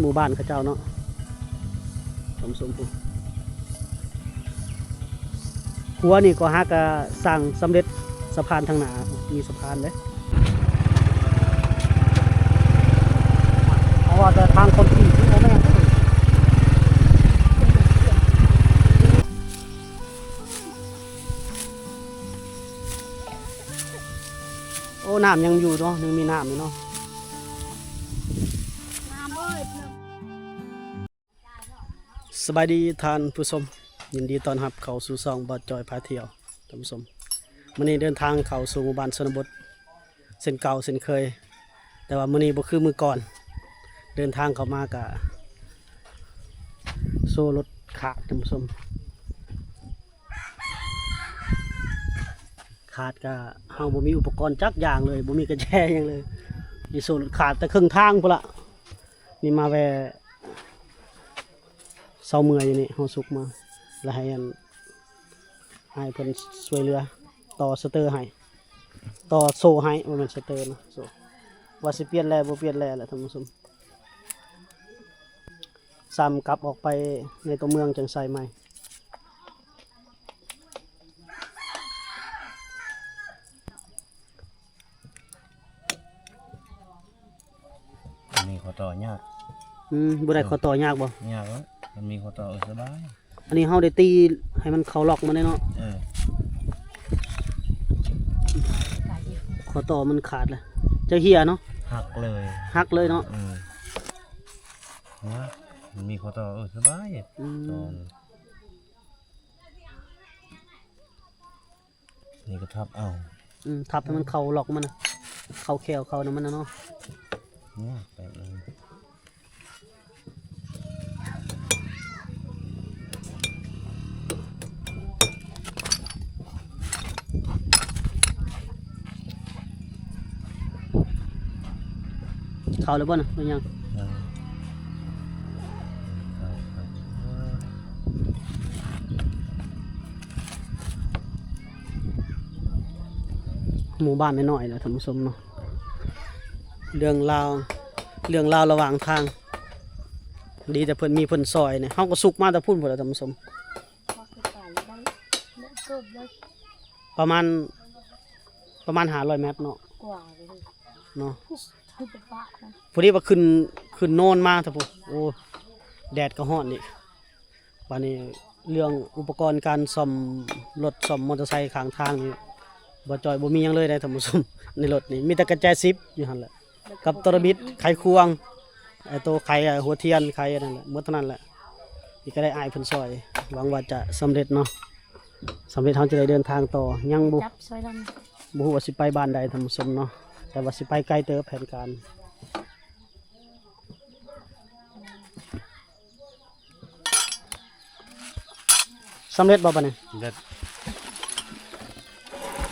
ໝູ່ບ້ານເຂົາເຈົ້າເນາະ ທ່ານຜູ້ຊົມ. ຂົວນີ້ກໍຫາກະສ້າງສຳເລັດ ສະພານທາງໜ້າ ມີສະພານເດ້ ເພາະວ່າແຕ່ທາງຄອນກຣີດນີ້ບໍ່ແມ່ນເດ້. ໂອ້ ນ້ຳຍັງຢູ່ເນາະ ຍັງມີນ້ຳຢູ່ເນາະ. ສະບາຍດີທ່ານຜູ້ຊົມ, ຍິນດີຕ້ອນຮັບເຂົ້າສູ່ຊ່ອງບ່າວຈ້ອຍພາທ່ຽວ ທ່ານຜູ້ຊົມ. ມື້ນີ້ເດີນທາງເຂົ້າສູ່ໝູ່ບ້ານຊົນນະບົດ ເຊັ່ນເກົ່າເຊັ່ນເຄີຍ, ແຕ່ວ່າມື້ນີ້ບໍ່ຄືມື້ກ່ອນ. ເດີນທາງເຂົ້າມາກະໂຊລົດຂາດ ທ່ານຜູ້ຊົມ, ຂາດກະເຮົາບໍ່ມີອຸປະກອນຈັກຢ່າງເລີຍ, ບໍ່ມີກະແຈຫຍັງເລີຍ, ມີໂຊລົດຂາດແຕ່ເຄິ່ງທາງພຸ້ນລະ. ນີ້ມາແວ່ ເຊົາເມື່ອຍຢູ່ນີ້ ເຮົາສຸກມາ ແລ້ວໃຫ້ອັນ ໃຫ້ເພິ່ນຊ່ວຍເຫຼືອຕໍ່ສະເຕີໃຫ້ ຕໍ່ໂສ້ໃຫ້ ບໍ່ແມ່ນສະເຕີນະ ໂສ້. ວ່າຊິປ່ຽນແລ່ບໍ່ປ່ຽນແລ່ແຫຼະທ່ານຜູ້ຊົມ, ຊ້ຳກັບອອກໄປໃນຕົວເມືອງຈັ່ງໃສ່ໃໝ່. ມັນມີຂໍ້ຕໍ່ຍາກ. ອືມ ບໍ່ໄດ້ ເອີ ຂໍ້ຕໍ່ຍາກບໍ່? ຍາກແລ້ວ ມັນມີຂໍ້ຕໍ່ ເອີ ສະບາຍ. ອັນນີ້ເຮົາໄດ້ຕີໃຫ້ມັນເຂົ້າລັອກມາແນ່ເນາະ. ເອີ ຂໍ້ຕໍ່ມັນຂາດແລ້ວ ຈະເຫ່ຍເນາະ. ຫັກເລີຍ ຫັກເລີຍເນາະ. ເອີ ມັນມີຂໍ້ຕໍ່ ເອີ ສະບາຍ. ອືມ ຕໍ່ ນີ້ກໍທັບເອົາ. ອືມ ທັບໃຫ້ມັນເຂົ້າລັອກມັນນະ ເຂົ້າແຂ້ວເຂົ້ານຳມັນນະເນາະ. ຍາກແບບນັ້ນ. ເຂົ້າແລ້ວບໍ່ນະ ຫຼືຍັງ? ຍັງ. ໝູ່ບ້ານນ້ອຍໆແຫຼະທ່ານຜູ້ຊົມເນາະ. ເລື່ອງລາວ ເລື່ອງລາວລະຫວ່າງທາງ ດີແຕ່ເພິ່ນມີເພິ່ນຊ່ອຍນີ້ ເຮົາກໍສຸກມາແຕ່ພຸ້ນພຸ້ນແຫຼະທ່ານຜູ້ຊົມ. ປະມານ ປະມານຫ້າຮ້ອຍແມັດເນາະ ກວ່າເນາະ. ພໍດີວ່າຂຶ້ນ ຂຶ້ນໂນນມາ ໂອ້ ແດດກໍຮ້ອນອີກ. ບາດນີ້ເລື່ອງອຸປະກອນການສ້ອມລົດ ສ້ອມມໍເຕີໄຊຂ້າງທາງນີ້ ບ່າວຈ້ອຍບໍ່ມີຫຍັງເລີຍເດ້ທ່ານຜູ້ຊົມ. ໃນລົດນີ້ມີແຕ່ກະແຈສິບຢູ່ຫັ້ນແຫຼະ ກັບໂຕລະບິດ ໄຂຄວງ ໄອ້ໂຕໄຂ ຫົວທຽນ ໄຂອັນນັ້ນແຫຼະ ໝົດເທົ່ານັ້ນແຫຼະ. ນີ້ກໍໄດ້ອ້າຍເພິ່ນຊ່ອຍ ຫວັງວ່າຈະສຳເລັດເນາະ. ສຳເລັດ ເຮົາຈະໄດ້ເດີນທາງຕໍ່ ຍັງບໍ່ ຈັບຊ່ອຍນຳ ບໍ່ຮູ້ວ່າຊິໄປບ້ານໃດທ່ານຜູ້ຊົມເນາະ, ແຕ່ວ່າຊິໄປໄກເຕີບແຜນການ. ສຳເລັດບໍ່ບາດນີ້? ສຳເລັດ.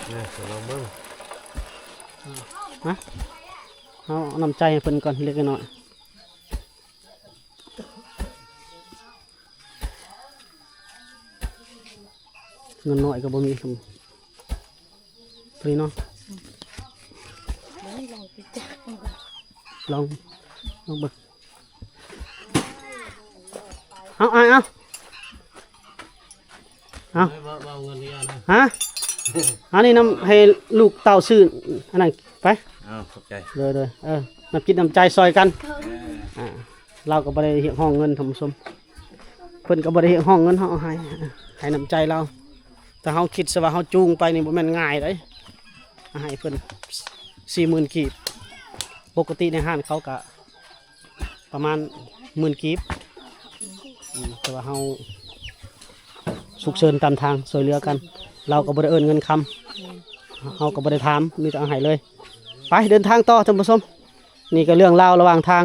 ນີ້ ລອງເບິ່ງ. ຮະ? ເຮົາເອົານ້ຳໃຈໃຫ້ເພິ່ນກ່ອນ ເລັກນ້ອຍ. ເງິນນ້ອຍກໍບໍ່ມີ ໂຕນີ້ເນາະ. ລອງ ລອງເບິ່ງ. ເອົາ ອ້າຍ ເອົາ ເອົາ ມາ ມາເອົາເງິນນີ້ນະ. ຮະ? ອັນນີ້ນຳໃຫ້ລູກເຕົ້າຊື້ອັນນັ້ນໄປ. ເອົາ ຂອບໃຈ. ໂດຍໆ. ເອີ ນ້ຳຈິດນ້ຳໃຈຊ່ອຍກັນ. ເອີ ອ່າ ລາວກໍບໍ່ໄດ້ຮຽກຮ້ອງເງິນທ່ານຜູ້ຊົມ, ເພິ່ນກໍບໍ່ໄດ້ຮຽກຮ້ອງເງິນເຮົາ ເອົາໃຫ້ ໃຫ້ນ້ຳໃຈລາວ. ແຕ່ເຮົາຄິດຊະວ່າເຮົາຈູງໄປນີ້ບໍ່ແມ່ນງ່າຍເດ້ ໃຫ້ເພິ່ນສີ່ໝື່ນກີບ. ປົກກະຕິໃນຮ້ານເຂົາກະປະມານໝື່ນກີບ. ອືມ ແຕ່ວ່າເຮົາສຸກເສີນຕາມທາງ ຊ່ວຍເຫຼືອກັນ, ລາວກໍບໍ່ໄດ້ເອີ້ນເງິນຄຳ ເຮົາກໍບໍ່ໄດ້ຖາມ ມີແຕ່ເອົາໃຫ້ເລີຍ. ໄປ ເດີນທາງຕໍ່ທ່ານຜູ້ຊົມ. ນີ້ກໍເລື່ອງລາວລະຫວ່າງທາງ.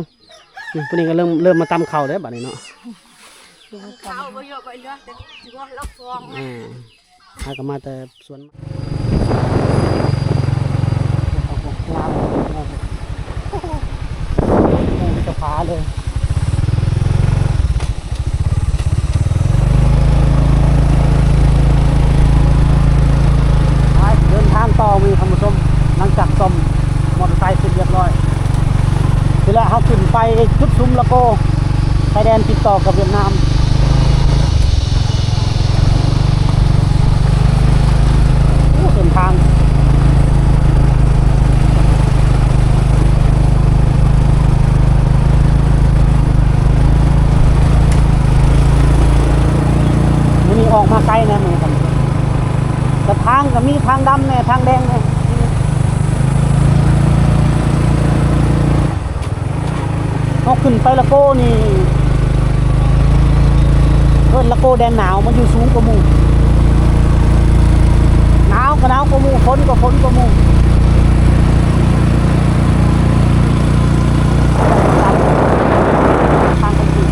ນີ້ ຜູ້ນີ້ກໍເລີ່ມ ເລີ່ມມາຕຳເຂົ້າແລ້ວບາດນີ້ເນາະ. ເຂົ້າບໍ່ເຍາະບໍ່ເຫຼືອ ແຕ່ຊິວ່າລາວຟ້ອງ. ອ່າ ຫາກໍມາແຕ່ສວນ ງາມ ງາມ ມີແຕ່ຜາເລີຍ. ໄປ ເດີນທາງຕໍ່ມື້ນີ້ທ່ານຜູ້ຊົມ, ຫຼັງຈາກສ້ອມມໍເຕີໄຊເສັດຮຽບຮ້ອຍ ນີ້ແຫຼະ ເຮົາຂຶ້ນໄປຈຸດສຸມລະໂກ ຊາຍແດນຕິດຕໍ່ກັບຫວຽດນາມ. ໂອ້ ເສັ້ນທາງ ມື້ນີ້ອອກມາໄກແດ່ມື້ນີ້ ແຕ່ທາງກໍມີທາງດຳແດ່ ທາງແດງແດ່. ເຮົາຂຶ້ນໄປລະໂກນີ້ ເອີ້ນລະໂກແດນໜາວ ມັນຢູ່ສູງກວ່າໝູ່ ໜາວກໍໜາວກວ່າໝູ່ ຝົນກໍຝົນກວ່າໝູ່. ທາງຄົນຂີ່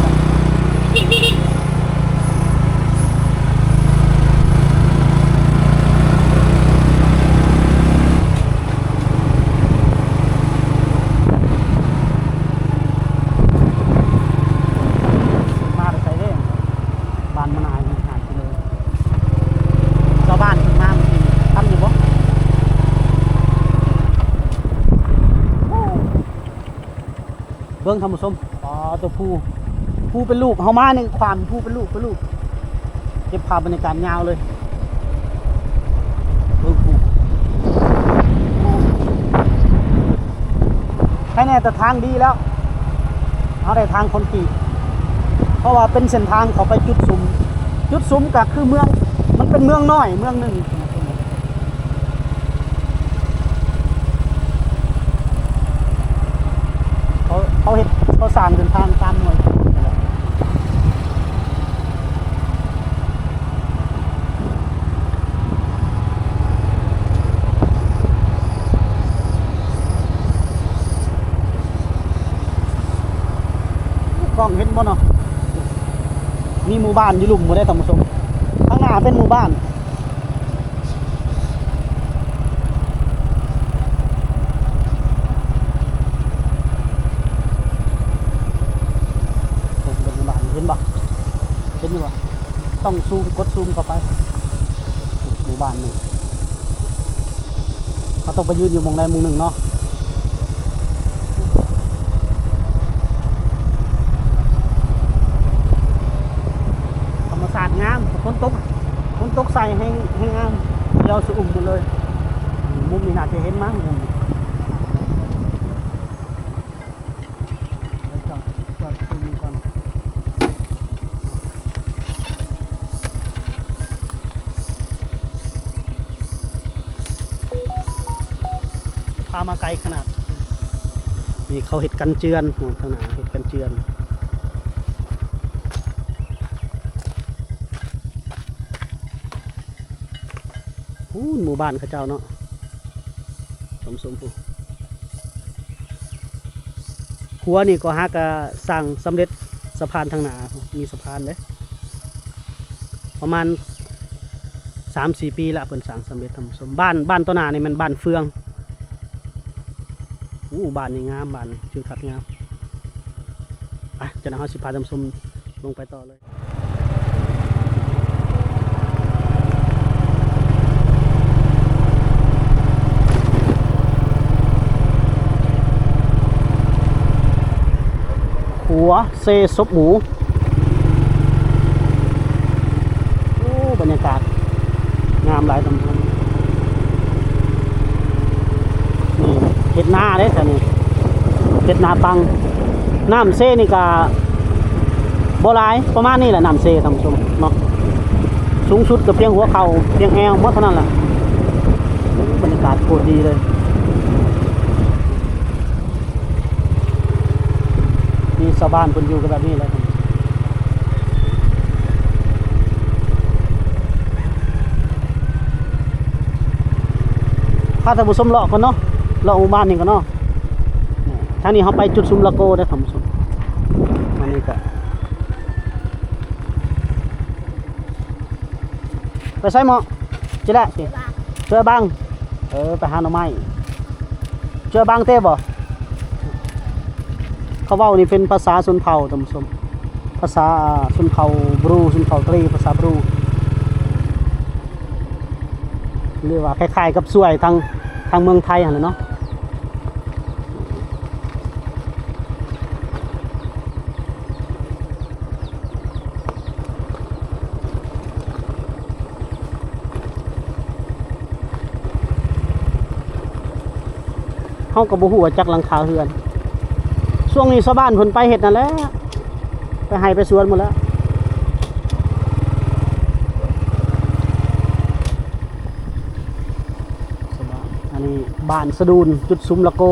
ມາແຕ່ໃສເດ້? ບ້ານມະນາວນີ້ຫາກິໂລ. ຊາວບ້ານເພິ່ນມາມື້ກີ້ ທັນຢູ່ບໍ່? ເບິ່ງທ່ານຜູ້ຊົມ ອໍ ຕົວພູ ພູເປັນລູກ ເຮົາມານີ້ຂວາມພູເປັນລູກ ເປັນລູກ ເກັບພາບບັນຍາກາດຍາວເລີຍ. ເບິ່ງພູ ໃຄແນ່ແຕ່ທາງດີແລ້ວ ເຮົາໄດ້ທາງຄອນກຣີດ ເພາະວ່າເປັນເສັ້ນທາງເຂົ້າໄປຈຸດສຸມ ຈຸດສຸມກໍຄືເມືອງ ມັນເປັນເມືອງນ້ອຍເມືອງໜຶ່ງ. ເຂົາ ເຂົາເຮັດ ເຂົາສ້າງເດີນທາງຕາມໜ່ວຍ. ກ້ອງເຫັນບໍ່ເນາະ? ມີໝູ່ບ້ານຢູ່ລຸ່ມໝົດເດ້ທ່ານຜູ້ຊົມ ທາງໜ້າເປັນໝູ່ບ້ານ. ເບິ່ງບ້ານ ເຫັນບໍ່? ເຫັນຢູ່ບໍ່? ຕ້ອງຊູມ ກົດຊູມເຂົ້າໄປ ໝູ່ບ້ານໜຶ່ງ. ເຮົາຕ້ອງໄປຢືນຢູ່ໝ່ອງໃດໝ່ອງໜຶ່ງເນາະ. ທຳມະຊາດງາມ ຝົນຕົກ ຝົນຕົກໃສ່ແຮງ ແຮງງາມ ຂຽວຊະອຸ່ມໝົດເລີຍ. ມຸມນີ້ໜ້າຈະເຫັນມັ້ງ ມຸມນີ້. ພາມາໄກຂະໜາດ ນີ້ເຂົາເຮັດກັນເຈື່ອນ ທາງໜ້າເຮັດກັນເຈື່ອນ. ພຸ້ນ ໝູ່ບ້ານເຂົາເຈົ້າເນາະ ສົມໆ ພຸ້ນ. ຂົວນີ້ກໍຫາກະສ້າງສຳເລັດ ສະພານທາງໜ້າ ມີສະພານເດ້ ປະມານສາມສີ່ປີລະ ເພິ່ນສ້າງສຳເລັດທ່ານຜູ້ຊົມ. ບ້ານ ບ້ານຕໍ່ໜ້ານີ້ແມ່ນບ້ານເຟືອງ. ໂອ້ ບ້ານນີ້ງາມ ບ້ານທິວທັດງາມ. ໄປ ຈັ່ງໃດເຮົາຊິພາທ່ານຜູ້ຊົມລົງໄປຕໍ່ເລີຍ. ຂົວເຊສົບໝູ. ໂອ້ ບັນຍາກາດງາມຫຼາຍທ່ານຜູ້ຊົມ. ນີ້ເຮັດນາເດ້ແຖວນີ້ ເຮັດນາປັງ. ນ້ຳເຊນີ້ກະບໍ່ຫຼາຍ ປະມານນີ້ແຫຼະ ນ້ຳເຊທ່ານຜູ້ຊົມເນາະ. ສູງສຸດກໍພຽງຫົວເຂົ່າ ພຽງແອວໝົດເທົ່ານັ້ນແຫຼະ. ບັນຍາກາດໂຄດດີເລີຍ. ມີຊາວບ້ານເພິ່ນຢູ່ກັນແບບນີ້ແຫຼະ. ພາທ່ານຜູ້ຊົມເລາະກ່ອນເນາະ ເລາະໝູ່ບ້ານນີ້ກ່ອນເນາະ. ທາງນີ້ເຮົາໄປຈຸດສຸມລະໂກເດີທ່ານຜູ້ຊົມ. ອັນນີ້ກະ ໄປໃສເມາະ? ຈິແລະ ເຈອບັງ. ເອີ ໄປຫາໜໍ່ໄມ້. ເຈອບັງເຕບໍ? ເຂົາເວົ້ານີ້ເປັນພາສາຊົນເຜົ່າທ່ານຜູ້ຊົມ ພາສາຊົນເຜົ່າບຣູ ຊົນເຜົ່າຕຣີ ພາສາບຣູ ຫຼືວ່າຄ້າຍໆກັບຊວຍທາງ ທາງເມືອງໄທຫັ້ນແຫຼະເນາະ. ເຮົາກໍບໍ່ຮູ້ວ່າຈັກຫຼັງຄາເຮືອນ. ຊ່ວງນີ້ຊາວບ້ານເພິ່ນໄປເຮັດນັ້ນແຫຼະ ໄປໄຮ່ໄປສວນໝົດແລ້ວ. ອັນນີ້ບ້ານສະດູນ ຈຸດສຸມລະໂກ.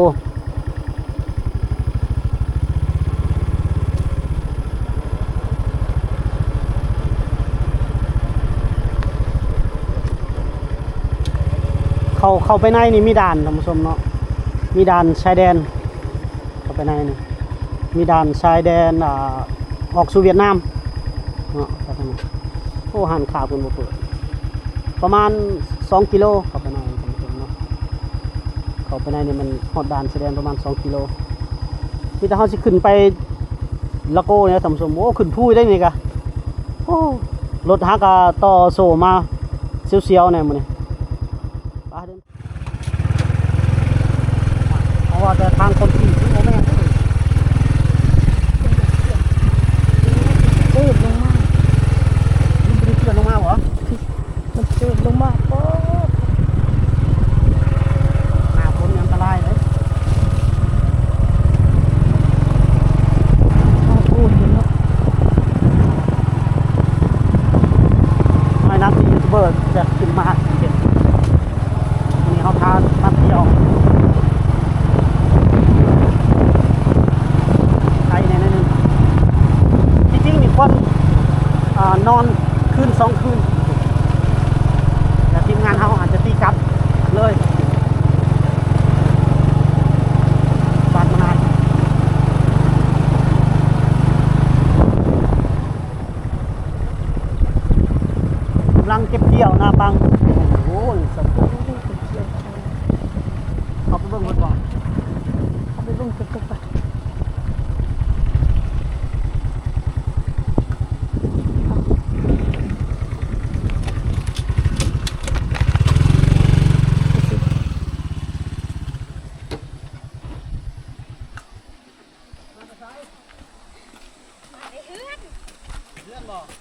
ເຂົ້າ ເຂົ້າໄປໃນນີ້ມີດ່ານ ທ່ານຜູ້ຊົມເນາະ, ມີດ່ານຊາຍແດນ. ເຂົ້າໄປໃນນີ້ມີດ່ານຊາຍແດນ ອ່າ ອອກສູ່ຫວຽດນາມເນາະ. ໂອ້ ຮ້ານຄ້າເພິ່ນບໍ່ເປີດ ປະມານສອງກິໂລ. ເຂົ້າໄປໃນນີ້ ທ່ານຜູ້ຊົມເນາະ, ເຂົ້າໄປໃນນີ້ມັນຮອດດ່ານຊາຍແດນປະມານສອງກິໂລ. ມີແຕ່ເຮົາຊິຂຶ້ນໄປລະໂກນີ້ ທ່ານຜູ້ຊົມ. ໂອ້ ຂຶ້ນພູໄດ້ນີ້ກະ ໂອ້ ລົດຫາກະຕໍ່ໂສ້ມາສຽວໆແດ່ມື້ນີ້. ໄປເດີນ ເພາະວ່າແຕ່ທາງຄອນກຣີດມັນບໍ່ແມ່ນເດ້. ຈືດລົງມາ ມັນບໍ່ໄດ້ເຈື່ອນລົງມາບໍ? ມັນຈືດລົງມາ ໂອ້ ໜ້າຝົນນີ້ອັນຕະລາຍເດ້. ໃນນາມທີ່ຢູທູບເບີຈະຂຶ້ນມາເຮັດ ມື້ນີ້ເຮົາພາມາທ່ຽວ ໄກແດ່ໜ້ອຍໜຶ່ງ. ທີ່ຈິງນີ້ຄວນ ອ່າ ນອນຄືນສອງຄືນ ແລ້ວທີມງານເຮົາອາດຈະຕີກັບເລີຍ ບ້ານມະນາຍ. ກຳລັງເກັບກ່ຽວນາປັງ. ໂອ້ຍ ສະໂພກ ເຂົ້າໄປເບິ່ງເພິ່ນບໍ່? ເຂົ້າໄປເບິ່ງເພິ່ນກ່ອນໄປ.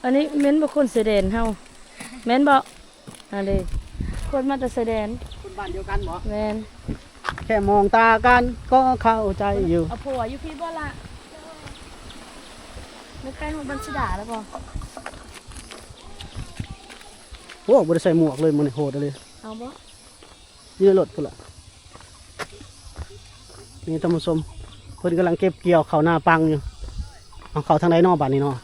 ອັນນີ້ແມ່ນບໍ່ຄົນຊາຍແດນເຮົາ ແມ່ນບໍ່? ອັນນີ້ຄົນມາແຕ່ຊາຍແດນ. ຄົນບ້ານດຽວກັນບໍ່? ແມ່ນ. ແຄ່ມອງຕາກັນກໍເຂົ້າໃຈຢູ່. ເອົາຜົວຢູ່ພີ້ບໍ່ລະ? ໄດ້ໃກ້ຮອດບ້ານສີດາແລ້ວບໍ່? ໂອ້ ບໍ່ໄດ້ໃສ່ໝວກເລີຍມື້ນີ້ ໂຫດອີ່ຫຼີ. ເອົາບໍ່? ຢູ່ໃນລົດພຸ້ນລະ. ນີ້ທ່ານຜູ້ຊົມ ເພິ່ນກຳລັງເກັບກ່ຽວເຂົ້ານາປັງຢູ່. ເອົາເຂົ້າທາງໃດເນາະບາດນີ້ເນາະ?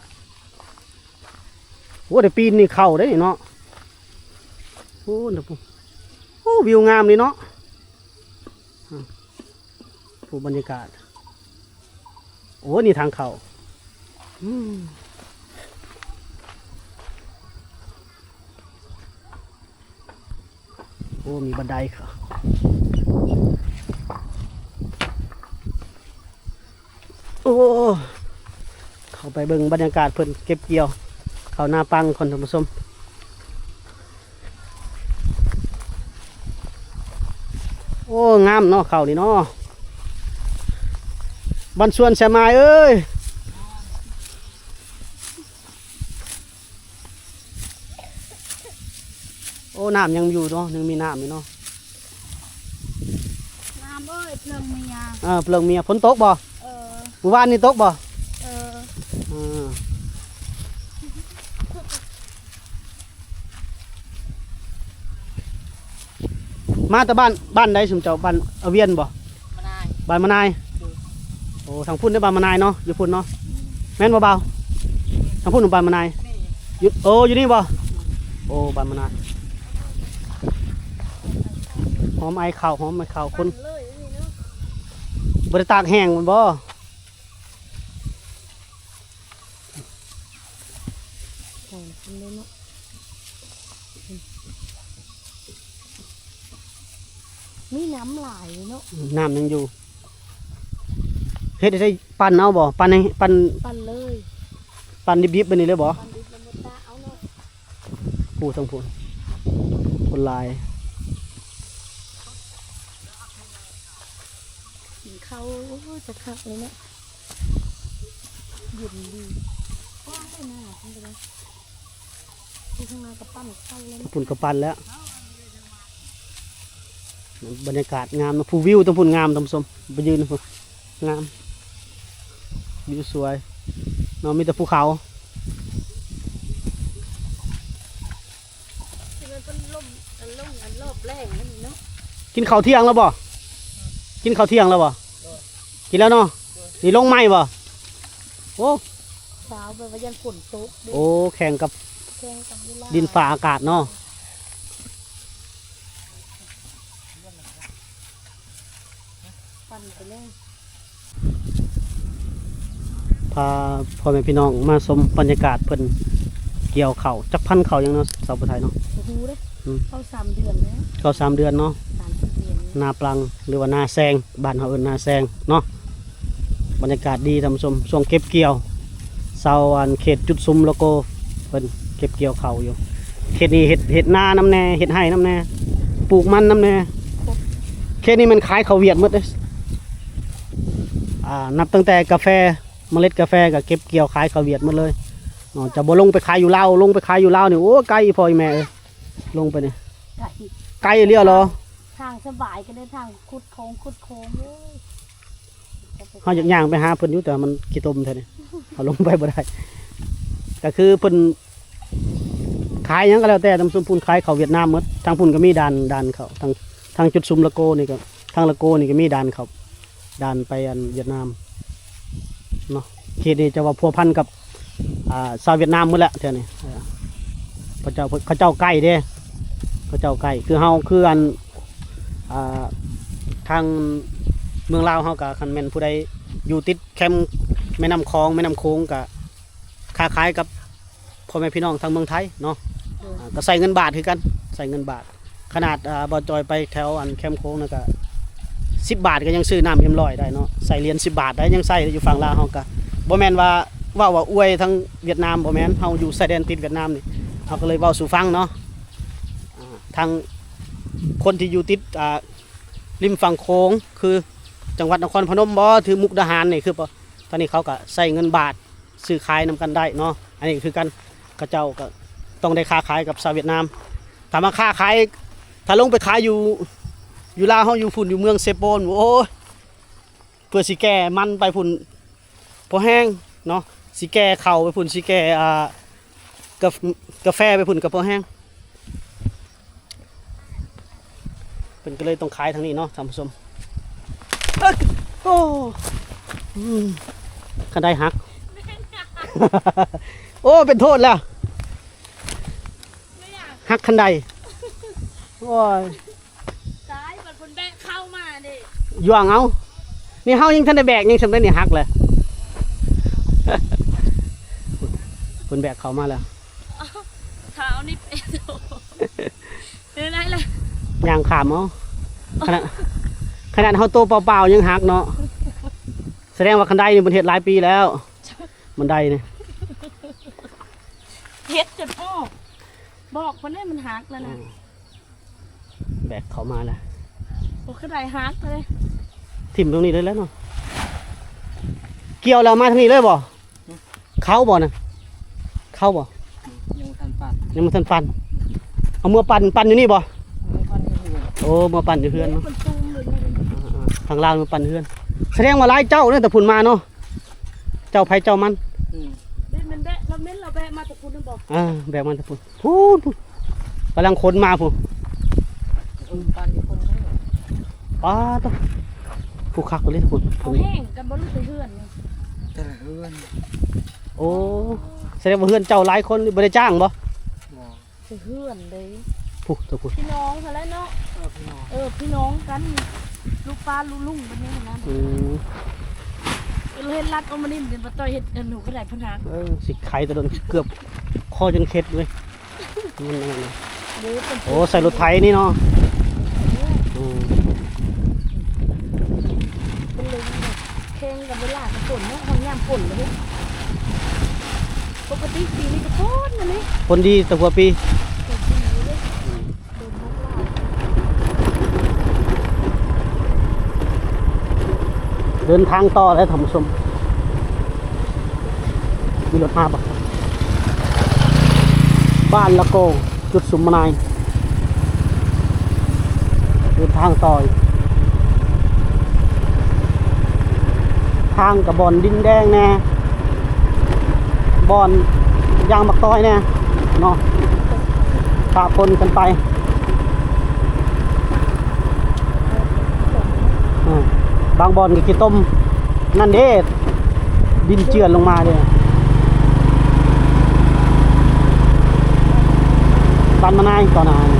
ໂອ້ ໄດ້ປີນນີ້ເຂົ້າໄດ້ນີ້ເນາະ. ໂອ້ ໂອ້ ວິວງາມນີ້ເນາະ. ໂອ້ ບັນຍາກາດ. ໂອ້ ນີ້ທາງເຂົ້າ. ອືມ ໂອ້ ມີບັນໄດເຂົ້າ. ໂອ້ ເຂົ້າໄປເບິ່ງບັນຍາກາດເພິ່ນເກັບກ່ຽວເຂົ້ານາປັງກ່ອນ ທ່ານຜູ້ຊົມ. ໂອ້ ງາມເນາະ ເຂົ້ານີ້ເນາະ ບ້ານສວນແຊມາຍເອີຍ. ໂອ້ ນ້ຳຍັງຢູ່ເນາະ ຍັງມີນ້ຳຢູ່ເນາະ. ນ້ຳເອີຍ ເພິ່ງເມຍ ເອີ ເພິ່ງເມຍ. ຝົນຕົກບໍ່? ເອີ ມື້ວານນີ້ຕົກບໍ່? ເອີ ເອີ. ມາແຕ່ບ້ານ ບ້ານໃດຊຸມເຈົ້າ? ບ້ານອາວຽນບໍ່? ມະນາຍ ບ້ານມະນາຍ. ໂດຍ. ໂອ້ ທາງພຸ້ນເດ້ ບ້ານມະນາຍເນາະ ຢູ່ພຸ້ນເນາະ. ອືມ ແມ່ນບໍ່ບ່າວ? ທາງພຸ້ນບ້ານມະນາຍ. ນີ້ ຢູ່ ໂອ້ ຢູ່ນີ້ບໍ່? ໂອ້ ບ້ານມະນາຍ. ຫອມໄອເຂົ້າ ຫອມໄອເຂົ້າຄົນ ບໍ່ໄດ້ຕາກແຫ້ງແມ່ນບໍ່? ໄປນຳເລີຍເນາະ ມີນ້ຳຫຼາຍເນາະ. ອືມ ນ້ຳຍັງຢູ່. ເຮັດໄດ້ ປັ່ນເອົາບໍ່? ປັ່ນໃຫ້ ປັ່ນ ປັ່ນເລີຍ ປັ່ນດິບໆ ແບບນີ້ເລີຍບໍ່? ປັ່ນດິບແລ້ວມາຕາກເອົາເນາະ. ໂອ້ ທາງພຸ້ນຄົນຫຼາຍ. ກິນເຂົ້າ ໂອ້ຍ ຈະຄັກເລີຍເນາະ ເຢັນດີ. ກວ້າງເລີຍນະ ເປັນຈັ່ງໃດ? ທີ່ຂ້າງໜ້າກະປັ່ນເຂົ້າແລ້ວ ທາງພຸ້ນກະປັ່ນແລ້ວ. ບັນຍາກາດງາມເນາະ ພູວິວທາງພຸ້ນງາມທ່ານຜູ້ຊົມ ໄປຢືນພຸ້ນ ງາມ ວິວສວຍເນາະ ມີແຕ່ພູເຂົາ. ທີ່ມັນເປັນລົມ ອັນລົງ ອັນລອບແລງນັ້ນເນາະ. ກິນເຂົ້າທ່ຽງແລ້ວບໍ່? ກິນເຂົ້າທ່ຽງແລ້ວບໍ່? ກິນແລ້ວເນາະ. ນີ້ລົງໃໝ່ບໍ່? ໂອ້ ສາວແບບວ່າຢ້ານຝົນຕົກເດ້. ໂອ້ ແຂ່ງກັບ ແຂ່ງກັບເວລາ ດິນຟ້າອາກາດເນາະ. ປັ່ນໄປເລີຍ ພາພໍ່ແມ່ພີ່ນ້ອງມາຊົມບັນຍາກາດເພິ່ນກ່ຽວເຂົ້າ. ຈັກພັນເຂົ້າຫຍັງເນາະ ສາວຜູ້ໄທເນາະ? ບໍ່ຮູ້ເດ້. ອືມ ເຂົ້າສາມເດືອນແລ້ວ. ເຂົ້າສາມເດືອນເນາະ. ສາມສີ່ເດືອນ ນາປລັງ ຫຼືວ່ານາແຊງ ບ້ານເຮົາເອີ້ນນາແຊງເນາະ. ບັນຍາກາດດີທ່ານຜູ້ຊົມ ຊ່ວງເກັບກ່ຽວ ຊາວອັນເຂດຈຸດຊຸມໂລໂກ ເພິ່ນເກັບກ່ຽວເຂົ້າຢູ່. ເຂດນີ້ເຮັດ ເຮັດນານຳແດ່ ເຮັດໄຮ່ນຳແດ່ ປູກມັນນຳແດ່. ເຂດນີ້ແມ່ນຂາຍເຂົ້າຫວຽດໝົດເດ້. ອ່າ ນັບຕັ້ງແຕ່ກາແຟ ເມລັດກາແຟກໍເກັບກ່ຽວຂາຍເຂົ້າຫວຽດໝົດເລີຍເນາະ. ຈະບໍ່ລົງໄປຂາຍຢູ່ລາວ ລົງໄປຂາຍຢູ່ລາວນີ້ ໂອ້ ໄກອີ່ພໍ່ອີ່ແມ່ເອີຍ ລົງໄປນີ້ ໄກ ໄກອີ່ຫຼີເນາະ. ທາງສະບາຍກໍໄດ້ ທາງຂຸດໂຄງ ຂຸດໂຄງເອີຍ. ເຮົາຢາກຍ່າງໄປຫາເພິ່ນຢູ່ ແຕ່ວ່າມັນຂີ້ຕົມແທ້ນີ້ ເຮົາລົງໄປບໍ່ໄດ້. ກໍຄືເພິ່ນຂາຍຫຍັງກໍແລ້ວແຕ່ ທາງຊຸມພຸ້ນຂາຍເຂົ້າຫວຽດນາມໝົດ. ທາງພຸ້ນກໍມີດ່ານ ດ່ານເຂົ້າ ທາງ ທາງຈຸດຊຸມລະໂກນີ້ກໍ ທາງລະໂກນີ້ກໍມີດ່ານເຂົ້າ ດ່ານໄປອັນຫວຽດນາມເນາະ. ເຂດນີ້ຈະວ່າພົວພັນກັບ ອ່າ ຊາວຫວຽດນາມໝົດແຫຼະແຖວນີ້. ເອີ ເຂົາເຈົ້າ ເຂົາເຈົ້າໃກ້ເດ້ ເຂົາເຈົ້າໃກ້ ຄືເຮົາ ຄືອັນ ອ່າ ທາງເມືອງລາວເຮົາກໍ ຄັນແມ່ນຜູ້ໃດຢູ່ຕິດແຄມແມ່ນ້ຳຂອງ ແມ່ນ້ຳໂຂງ ກໍຄ້າຂາຍກັບພໍ່ແມ່ພີ່ນ້ອງທາງເມືອງໄທເນາະ. ໂດຍ ອ່າ ກໍໃຊ້ເງິນບາດຄືກັນ ໃຊ້ເງິນບາດ. ຂະໜາດ ອ່າ ບ່າວຈອຍໄປແຖວອັນແຄມໂຂງນັ້ນກະ ສິບບາດກໍຍັງຊື້ນ້ຳເອັມຮ້ອຍໄດ້ເນາະ. ໃສ່ຫຼຽນສິບບາດໄດ້ ຍັງໃຊ້ຢູ່ຝັ່ງລາວເຮົາກະ ບໍ່ແມ່ນວ່າເວົ້າວ່າອວຍທາງຫວຽດນາມ ບໍ່ແມ່ນ. ເຮົາຢູ່ຊາຍແດນຕິດຫວຽດນາມນີ້ ເຮົາກໍເລີຍເວົ້າສູ່ຟັງເນາະ. ອ່າ ທາງຄົນທີ່ຢູ່ຕິດ ອ່າ ລິມຝັ່ງໂຂງ ຄື ຈັງຫວັດນະຄອນພະນົມບໍ ຫຼື ມຸກດາຫານນີ້ ຄື ຕອນນີ້ເຂົາກໍໃຊ້ເງິນບາດ ຊື້ຂາຍນຳກັນໄດ້ເນາະ. ອັນນີ້ຄືກັນ ເຂົາເຈົ້າກໍຕ້ອງໄດ້ຄ້າຂາຍກັບຊາວຫວຽດນາມ. ຖ້າມາຄ້າຂາຍ ຖ້າລົງໄປຂາຍຢູ່ ຢູ່ລາວເຮົາ ຢູ່ພຸ້ນ ຢູ່ເມືອງເຊໂປນ ໂອ້ຍ ເພື່ອຊິແກ່ມັນໄປພຸ້ນພໍແຮງເນາະ ຊິແກ່ເຂົ້າໄປພຸ້ນ ຊິແກ່ ອ່າ ກາ ກາແຟໄປພຸ້ນກໍພໍແຮງ. ເພິ່ນກໍເລີຍຕ້ອງຂາຍທາງນີ້ເນາະທ່ານຜູ້ຊົມ. ເອີຍ ໂອ້ ອືມ ຄັນໄດຫັກ ໂອ້ ເປັນໂທດແລ້ວ ຫັກຄັນໄດ. ໂອ້ຍ ຕາຍ ບັດເພິ່ນແບກເຂົ້າມາເດ້ ຍ່ວງເອົາ. ນີ້ເຮົາຍັງທັນໄດ້ແບກຫຍັງຊ່ຳໃດນີ້ ຫັກແລ້ວ. ເພິ່ນແບກເຂົ້າມາແລ້ວ ເອົາ ເອົານີ້ໄປ ເປັນໄດລະ ຍ່າງຂ້າມເອົາ. ຂະໜາດ ຂະໜາດເຮົາໂຕເປົ່າໆຍັງຫັກເນາະ. ສະແດງວ່າຄັນໄດນີ້ເພິ່ນເຮັດຫຼາຍປີແລ້ວ ບັນໄດນີ້ ເຮັດຈົນອອກ ບອກເພິ່ນໃຫ້ມັນຫັກແລ້ວນະ. ອືມ ແບກເຂົ້າມາແລ້ວ ໂອ້ ຄືໄດ້ຫັກເລີຍ ຖິ້ມຕົງນີ້ເລີຍແຫຼະເນາະ. ກ່ຽວແລ້ວມາທາງນີ້ເລີຍບໍ່? ເຂົ້າບໍ່ນະ? ເຂົ້າບໍ່? ຍັງບໍ່ທັນປັ່ນ ຍັງບໍ່ທັນປັ່ນ. ເອົາເມືອປັ່ນ ປັ່ນຢູ່ນີ້ບໍ່? ເອົາເມືອປັ່ນຢູ່ເຮືອນ ໂອ້ ເມືອປັ່ນຢູ່ເຮືອນເນາະ. ເອີ ທາງລາວມາປັ່ນເຮືອນ ສະແດງວ່າຫຼາຍເຈົ້າເນາະ ແຕ່ພຸ້ນມາເນາະ. ເຈົ້າໃຜເຈົ້າມັນ. ອືມ ເດ້ ມັນແບະ ລະເມັນລະແບະມາແຕ່ພຸ້ນນັ້ນບໍ່? ເອີ ແບກມາແຕ່ພຸ້ນ ພຸ້ນ ພຸ້ນ ກຳລັງຂົນມາພຸ້ນ. ເອີ ປັ່ນຢູ່ຄົນນັ້ນ ປາດໂທ້ ຜູ້ຄັກອີ່ຫຼີພຸ້ນ. ເອົາແຫ້ງກັນບໍ່ ຫຼື ແຕ່ເຮືອນນີ້? ແຕ່ເຮືອນ. ໂອ້ ສະແດງວ່າເຮືອນເຈົ້າຫຼາຍຄົນ ບໍ່ໄດ້ຈ້າງບໍ່? ບໍ່. ເຮືອນເດ້ ຜູ້ ເຈົ້າຜູ້ ພີ່ນ້ອງຫັ້ນແຫຼະເນາະ. ເອີ ພີ່ນ້ອງ ເອີ ພີ່ນ້ອງກັນ ລູກປ້າລູກລຸງເປັນແນວນັ້ນ. ອືມ ເຫັນລັດອອກມານີ້ ເປັນປະຕ້ອຍເຮັດ ເອີ ໜູກໍໄດ້ເພິ່ນຫາ. ເອີ ຊິໄຂແຕ່ດົນ ເກືອບຄໍຈົນເຂັດເວີຍ. ມັນ ມັນ ເດ້ ເປັນ ໂອ້ ໃສ່ລົດໄຖນີ້ເນາະ. ອືມ ເປັນເລີຍ ແຂ່ງກັບເວລາກັບຝົນເນາະ ຮອດຍາມຝົນແລ້ວເດ້. ປົກກະຕິປີນີ້ກໍຝົນຫັ້ນເດ້ ຝົນດີແຕ່ຫົວປີ. ຝົນດີເດ້ ອືມ ເດີນທາງຕໍ່ແລ້ວທ່ານຜູ້ຊົມ. ມີລົດມາບໍ່? ບ້ານລະໂກ ຈຸດສຸມມະນາຍ ເດີນ ທາງຕໍ່ ທາງກະບ່ອນດິນແດງແດ່ ບ່ອນຢາງໝາກຕອຍແດ່ເນາະ ປະປົນກັນໄປ. ເອີ ບາງບ່ອນກໍຂີ້ຕົມນັ້ນເດ້ ດິນເຈື່ອນລົງມາເດ້ ບ້ານມະນາຍຕໍ່ໜ້ານີ້.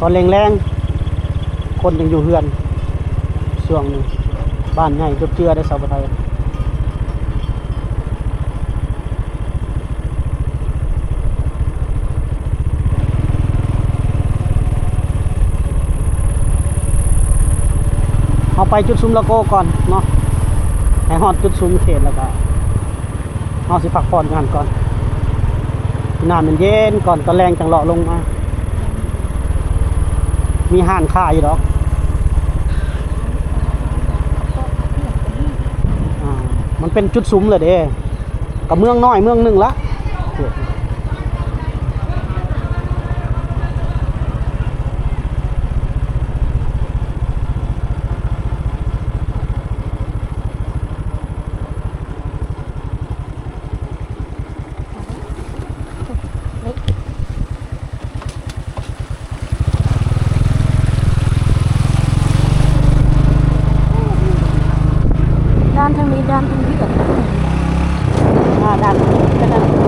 ຕອນແລງໆ ຄົນຍັງຢູ່ເຮືອນ ຊ່ວງນີ້ ບ້ານໃຫຍ່ຈົບເຈື່ອໄດ້ຊາວໄທ. ເຮົາໄປຈຸດສຸມລະໂກກ່ອນເນາະ ໃຫ້ຮອດຈຸດສຸມເຂດແລ້ວກະ ເຮົາຊິພັກຜ່ອນຢູ່ຫັ້ນກ່ອນ ກິນນ້ຳເຢັນໆກ່ອນ ຕອນແລງຈັ່ງເລາະລົງມາ ມີຮ້ານຂາຍຢູ່ດອກ. ອ່າ ມັນເປັນຈຸດສຸມເລີຍເດ້ ກະເມືອງນ້ອຍເມືອງໜຶ່ງລະ. ດ້ານທາງນີ້ ດ້ານທາງນີ້ ອ່າ ດ້ານ ດ້ານ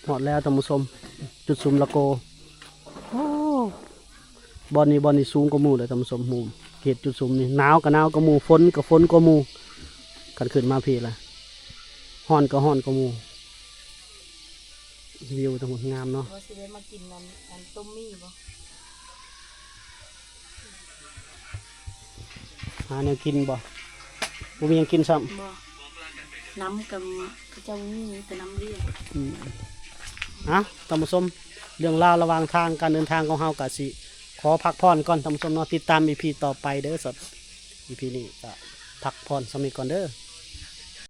ຮອດແລ້ວທ່ານຜູ້ຊົມ ຈຸດສຸມລະໂກ. ໂອ້ ບ່ອນນີ້ ບ່ອນນີ້ສູງກວ່າໝູ່ເດີທ່ານຜູ້ຊົມ. ໝູ່ເຂດຈຸດສຸມນີ້ ໜາວກໍໜາວກວ່າໝູ່ ຝົນກໍຝົນກວ່າໝູ່. ຄັນຂຶ້ນມາພີ້ລະ ຮ້ອນກໍຮ້ອນກວ່າໝູ່. ວິວທັງໝົດງາມເນາະ. ວ່າຊິໄດ້ມາກິນອັນ ອັນຕົ້ມໝີ່ບໍ່? ຫາແນວກິນບໍ່? ບໍ່ມີຫຍັງກິນຊ້ຳ. ບໍ່ ນ້ຳກໍເຂົາເຈົ້າມີແຕ່ນ້ຳລຽງ. ອືມ ເອົ້າ ທ່ານຜູ້ຊົມ ເລື່ອງລາວລະຫວ່າງທາງ ການເດີນທາງຂອງເຮົາກະຊິຂໍພັກຜ່ອນກ່ອນທ່ານຜູ້ຊົມເນາະ. ຕິດຕາມອີພີຕໍ່ໄປເດີ. ສຳລັບອີພີນີ້ກະພັກຜ່ອນສ່ຳນີ້ກ່ອນເດີ.